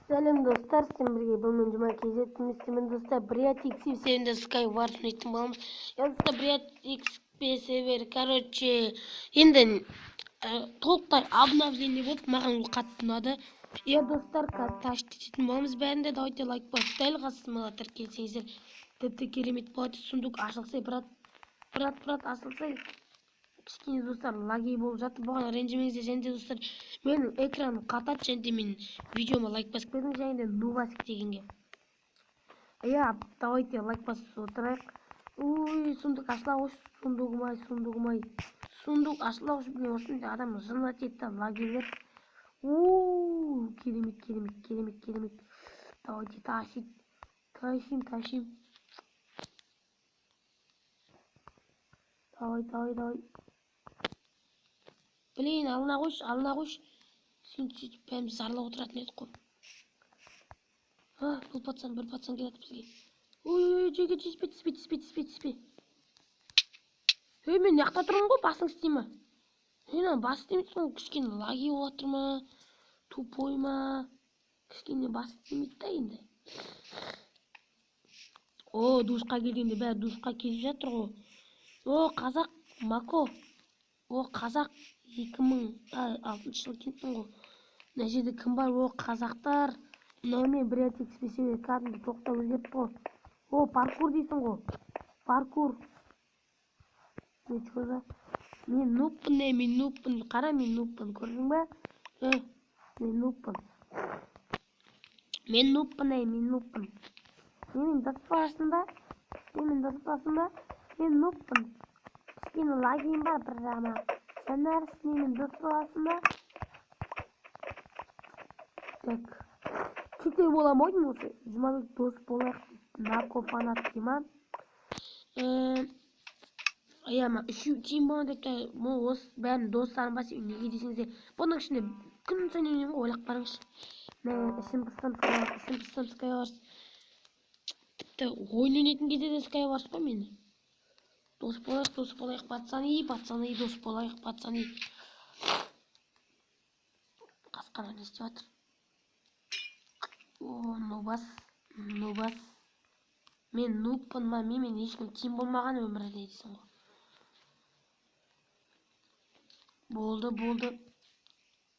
Сәлем, достар! Сіздермен бірге бұл мен, Жұма KZ. Мен, достар, Брят X серверінде Skywars ойнайтын боламыз. Иә, достар, Брят X сервер, короче, енді толықтай обновление болды, маған ол қатты ұнады. Иә, достар, қазір тащить ететін боламыз бәрінде. Давайте лайк басып, дәл қасыма тіркелсеңіздер, тіпті керемет болады. Сундук ашылса, брат, брат, брат, ашылса. Кішкене, достар, лаги болып жатыр, бұған ренжімеңіздер. Және де, достар, менің экраным қатады. Және де менің видеома лайк басып кетіңіз және де нубасик дегенге. Иә, давайте лайк басып отырайық. Ой, сундук ашыла қойшы, сундугым ай, сундугым ай, сундук ашыла қойшы. Міне, осындай адам жынына тиеді да лагилер. У, керемет, керемет, керемет, керемет! Давайте тащить, тащим, тащим, давай, давай, давай! Блин, алына қойшы, алына қойшы. Сен сөйтіп бәріміз зарлап отыратын едік қой. А, бұл пацан, бір пацан келеді бізге. Ой, ой, жеке, тиіспе, тиіспе, тиіспе, тиіспе, тиіспе! Ей, мен мына жақта тұрмын ғой, басың істей ма? Ей, мына бас істемейді ғой, кішкене лаги болып жатыр ма, тупой ма, кішкене бас істемейді да енді. О, душқа келгенде бәрі душқа келіп жатыр ғой. О, қазақ мако, о, қазақ 2006 жылы келіпсің ғой. Мына жерде кім бар? О, қазақтар, мынау не? Брят X сервер кәдімгі тоқтап өзгертті ғой. О, паркур дейсің ғой, паркур. Не, че за? Мен нубпын, е, мен нубпын, қара, мен нубпын, көрдің ба? Е, мен нубпын, мен нубпын, ей, мен нубпын. Менімен дос боласың ба? Менімен дос боласың ба? Мен нубпын, кішкене лагиім бар бір жағынан. Жанар, менімен дос боласың ба? Так, читер бола ма деймін осы. Жұмабек, дос болайық дейді. Нако фанат дей ма? Иә, ма, үшеу тең боламын деп та. Осы бәрінің достарым ба сен? Неге десеңіздер, бұның ішінде күн сайын ойнаймын ғой, ойлап қараңызшы. Мә, ішім пыссам, ішім пыссам. Skywars, тіпті ойын ойнайтын кезде де Skywars қой мені. Дос болайық, дос болайық, пацаны, пацаны, дос болайық, пацаны. Қасқана не істеп жатыр? О, нубас, нубас! Мен нубпын ма? Менімен ешкім тең болмаған өмірде дейсің ғой. Болды, болды,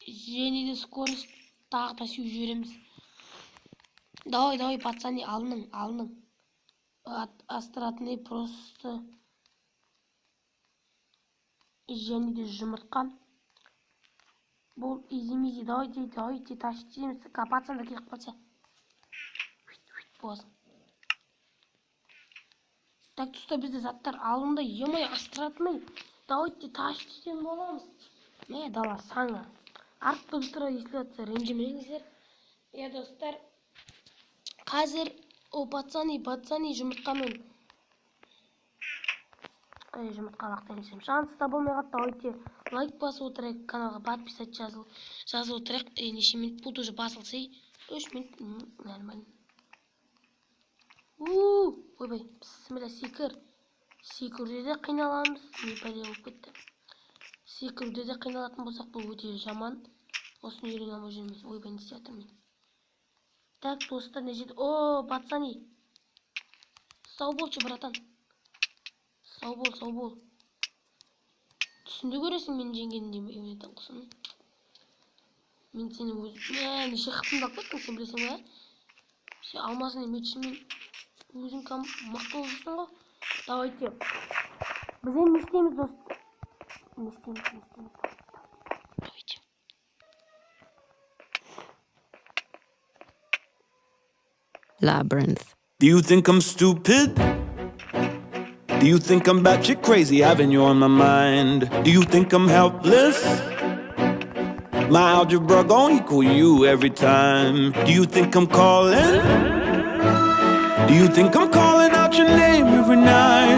және де скорость тағы да сеуіп жібереміз. Давай, давай, пацаны, алының, алының! Астыратындай просто. Және де жұмыртқа бұл, изи мизи. Давайте, давайте, тащить етеміз. Пацандар келіп қалса, боласың. Так, достар, бізде заттар алынды. Е, астыратынай, давайте тащить ететін боламыз. Мә, дала саңы артты быстро естіліп жатса, ренжімеңіздер. Иә, достар, қазір. О, пацаны, пацаны, жұмыртқамен, ай, жұмыртқа лақтырайын десем, шанс та болмай қалды. Давайте лайк басып отырайық, каналға подписать жазып отырайық. Ей, неше минут болды уже? Басылса, 3 минут, нормально. У, ойбай, бісміллә, секір! Секіруде де қиналамыз. Не пәле болып кетті? Секіруде де қиналатын болсақ, бұл өте жаман. Осыны үйрене алмай жүрміз. Ойбай, не істеп жатырмын мен? Так, достар, мына жерде, о, пацаны, сау болшы, братан, сау бол, сау бол! Түсінде көресің мені жеңгенінде. Құсын, мен сені өз, мә, неше хпымды алып кеттің сен, білесің ба? Сен алмазный мечмен өзің мықты болып жүрсің ғой. Давайте, біз енді не істейміз, дос, не істейміз, не істейміз? Давайте. Labyrinth. Do you think I'm stupid? Do you think I'm batshit crazy having you on my mind? Do you think I'm helpless? My algebra gon' equal you every time. Do you think I'm calling? Do you think I'm calling out your name every night?